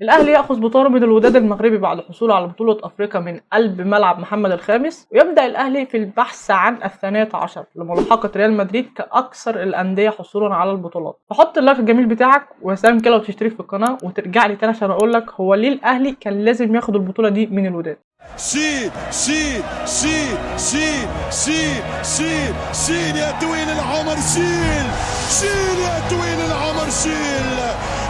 الاهلي ياخذ بطاره من الوداد المغربي بعد حصوله على بطوله افريقيا من قلب ملعب محمد الخامس، ويبدا الاهلي في البحث عن 12 لملاحقه ريال مدريد كاكثر الاندية حصولا على البطولات. فحط ال like الجميل بتاعك وسلام كده وتشترك في القناة وترجع لي تاني عشان اقول لك هو ليه الاهلي كان لازم ياخد البطولة دي من الوداد. شيل شيل شيل شيل شيل شيل شيل يا طويل العمر، شيل شيل يا طويل العمر، شيل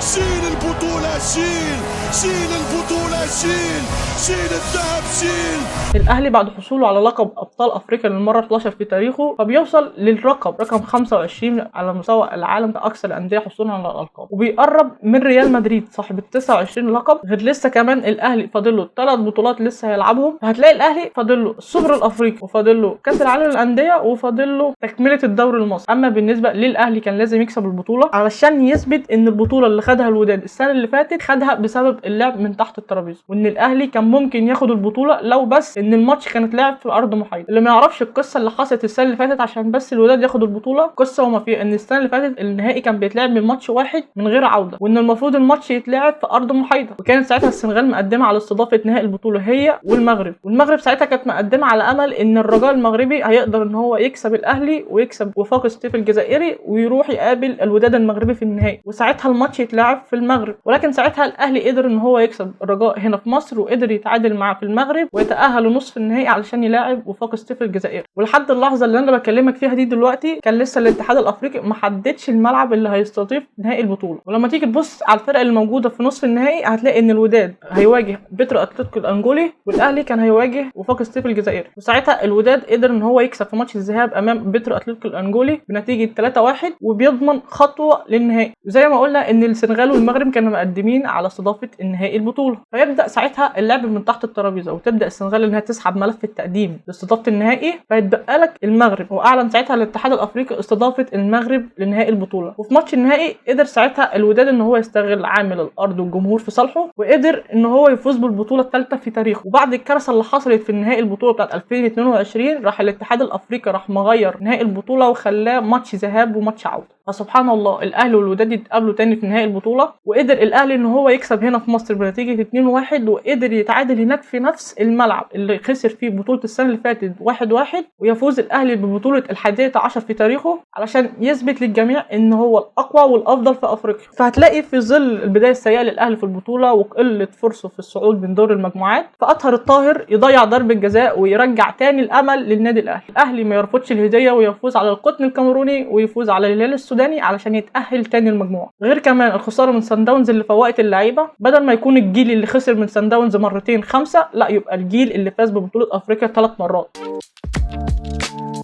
شيل البطولة، شيل شيل البطولة، شيل شيل الذهب، شيل. الاهلي بعد حصوله على لقب ابطال افريقيا للمرة 11 في تاريخه، فبيوصل للرقم رقم 25 على مستوى العالم كاكثر الاندية حصولا على الالقاب، وبيقرب من ريال مدريد صاحب ال 29 لقب. غير لسه كمان الاهلي فاضل له 3 بطولات لسه هيلعبهم، فهتلاقي الاهلي فاضل له السوبر الافريقي وفاضل له كاس العالم للاندية وفاضل له تكمله الدوري المصري. اما بالنسبة للاهلي كان لازم يكسب البطولة علشان يثبت ان البطولة اللي خدها الوداد السنة اللي فاتت خدها بسبب اللعب من تحت الترابيزة، وان الاهلي كان ممكن ياخد البطولة لو بس ان الماتش كان اتلعب في ارض محايدة. اللي ما يعرفش القصة اللي حصلت السنة اللي فاتت عشان بس الوداد ياخد البطولة، قصة وما فيها ان السنة اللي فاتت النهائي كان بيتلعب من ماتش واحد من غير عوده، وان المفروض الماتش يتلعب في ارض محايدة، وكانت ساعتها السنغال مقدمه على استضافة نهائي البطولة هي والمغرب، والمغرب ساعتها كانت مقدمه على امل ان الرجاء المغربي هيقدر ان هو يكسب الاهلي ويكسب وفاق سطيف الجزائري ويروح يقابل الوداد المغربي في النهائي، وساعتها الماتش يتلعب في المغرب. ولكن ساعتها الاهلي قدر ان هو يكسب الرجاء هنا في مصر وقدر يتعادل معاه في المغرب ويتاهل لنصف النهائي علشان يلاعب وفاق سطيف الجزائري. ولحد اللحظة اللي انا بكلمك فيها دي دلوقتي كان لسه الاتحاد الافريقي ما حددش الملعب اللي هيستضيف نهائي البطولة. ولما تيجي تبص على الفرق اللي موجودة في نصف النهائي هتلاقي ان الوداد هيواجه بيترو اتلتيكو الانجولي، والاهلي كان هيواجه وفاق سطيف الجزائري. وساعتها الوداد قدر ان هو يكسب في ماتش الذهاب امام بيترو اتلتيكو الانجولي بنتيجة 3-1 وبيضمن خطوة للنهائي. وزي ما قلنا ان السنغال والمغرب كانوا مقدمين على استضافة النهائي البطولة، فيبدا ساعتها اللعب من تحت الترابيزة وتبدا السنغال انها تسحب ملف التقديم لاستضافة النهائي، فيتبقى لك المغرب. واعلن ساعتها الاتحاد الافريقي استضافة المغرب لنهائي البطولة. وفي ماتش النهائي قدر ساعتها الوداد ان هو يستغل عامل الارض والجمهور في صالحه، وقدر ان هو يفوز بالبطولة الثالثة في تاريخه. وبعد الكارثة اللي حصلت في النهائي البطولة بتاعت 2022 راح الاتحاد الافريقي راح مغير نهائي البطولة وخلاه ماتش ذهاب وماتش عوده. فسبحان الله الاهلي والوداد يتقابلوا تاني في نهائي البطولة، وقدر الاهلي ان هو يكسب هنا في مصر بنتيجة 2-1، وقدر يتعادل هناك في نفس الملعب اللي خسر فيه بطوله السنة اللي فاتت 1-1، ويفوز الاهلي ببطولة 11 في تاريخه علشان يثبت للجميع ان هو الاقوى والافضل في افريقيا. فهتلاقي في ظل البداية السيئة للاهلي في البطولة وقلة فرصة في الصعود من دور المجموعات، فاطهر الطاهر يضيع ضربه جزاء ويرجع تاني الامل للنادي الاهلي. الاهلي ما يرفضش الهدية ويفوز على القطن الكاميروني ويفوز على الهلال السوداني علشان يتاهل تاني المجموعة. غير كمان الخسارة من سان داونز اللي فوقت اللعيبة، بدل ما يكون الجيل اللي خسر من سان داونز مرتين 5، لا يبقى الجيل اللي فاز ببطولة افريقيا 3 مرات.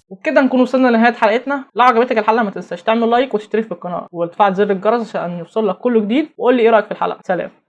وبكده نكون وصلنا لنهاية حلقتنا. لو عجبتك الحلقة ما تنساش تعمل like وتشترك في القناة وتفعل زر الجرس عشان يوصل لك كل جديد، وقول لي ايه رايك في الحلقة. سلام.